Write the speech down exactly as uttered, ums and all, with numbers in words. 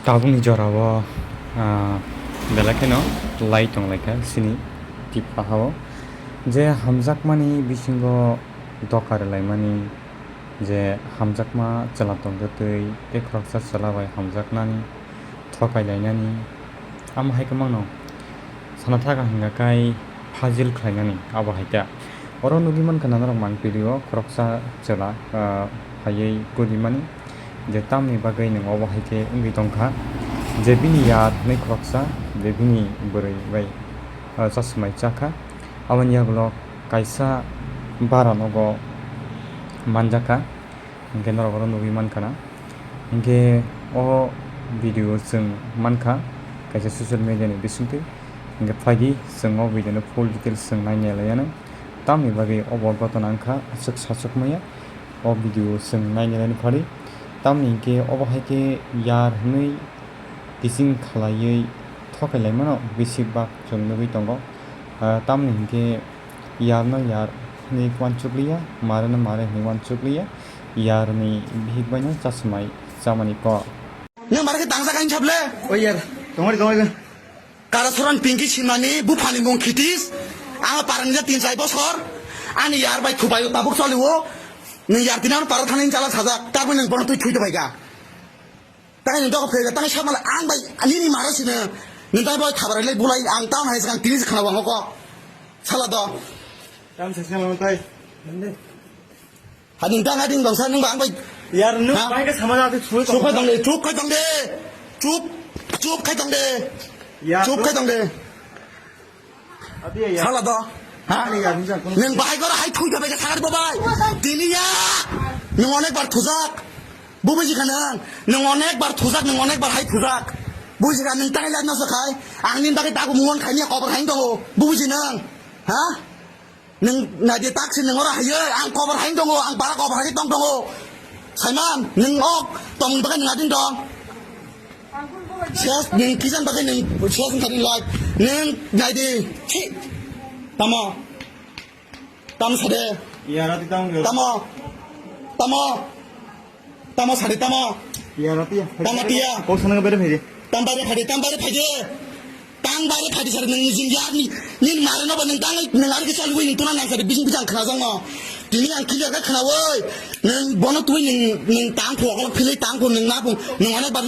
Tabukni jorao, ah, belai kheno lai tonglaikha chini Tipra hao, je hamjakmani bisingo doka rwlaimani, je hamjakma chwla tongtwi tei khoroksa chwla bai hamjaknani, thokai lainani, amo hai kwmano sana thaka hwnkha kai phajil khlainani abo hai ta. Oro nugwi mankha na norok mang video o khoroksa chwla, ah, phaiwi kudimani je tamni bagwi nwng obo hai khe wngwi tongkha je bini yar hwnwi khoroksa je bini bwrwi bai, ah, chasmai chakha. Aboni yagulo kaisa bara nogo manjakha. Hinkhe norok oro nugwi mankha na. Hinkhe o video chwng mankha kaisa social media ni bisingtwi. Hinkhe phaidi chwng o video ni full details chwng nainai laiyano. Tamni bagwi obo gotona wngkha aswk sachok maya. O video chwng nainai laini phari. Tamni hinkhe obo hai khe yar hwnwi kiching khlaiwi thokai laimano bisi bak chwng nugwi tongo. Ah, tamni hinkhe yarno yar hwnwi uansukliya, mareno mare hwnwi uansukliya, yarni bihik baino chasmai chamani kok. Nang mare khe tangjak ani sable? O yar, tongori, tongori. Kara soran pingki simani buphani mung khitis. Ang parani ja tin chai bosor. Ani yar bai thubai tabuk choliwo. Nwng yar tinano para thani chala sajak. Tabuk nwng bono twi thui tongbai ga. Tang nwng dogo phega, tang sabmala ang bai nini maro sino. Nwng tang bai khabar lai bulai ang tang hai sang tini khana wango ko. Sala do. Tam sa sima tai. Ha nwng tang ading bangsa nwng bang bai. Yar nwng bai ka sama na tu chui. Chup khai tong de, chup khai tong de. Chup, chup khai tong de. Chup khai tong de. Sala do. Ha? Nwng bahai gora hai thui thabai khe sakari bo bai. Tini ya. Nwng onek bar thujak. Bo buji kha nwng. Nwng onek bar thujak, nwng onek bar hai thujak. Buji kha nwng tangai lai no sakhai. Ang nin bagwi dagu muon khai ni kobor hai tongo. Bo buji nwng. Ha? Nwng naidi tak si nwng ora hai, ang kobor hai tongo, ang bara kobor hai tong tongo. Saiman, nwng ok, tong bagwi nwng adin tong. Ses, nwng kijan bagwi nwng ses wngkha nwng lai. Nwng naidi, chi. Tamo. Tamo sade. Iya, rati tamo. Tamo. Tamo. Tamo sade, tamo. Iya, rati ya. Tamo tiya. Kok sana ke bere phede. Tam bare phade, tam bare phade. Tang bare phadi sari nwng nijin yar ni, nini mare no bo nwng tang nwng ari kisa lugui nwng tuna nang sari bising bising khna jang no. Tini ang clear khe khna oi. Nwng bono tui nwng, nwng tang phu okolo philai tang phu nwng na phu nwng onek bar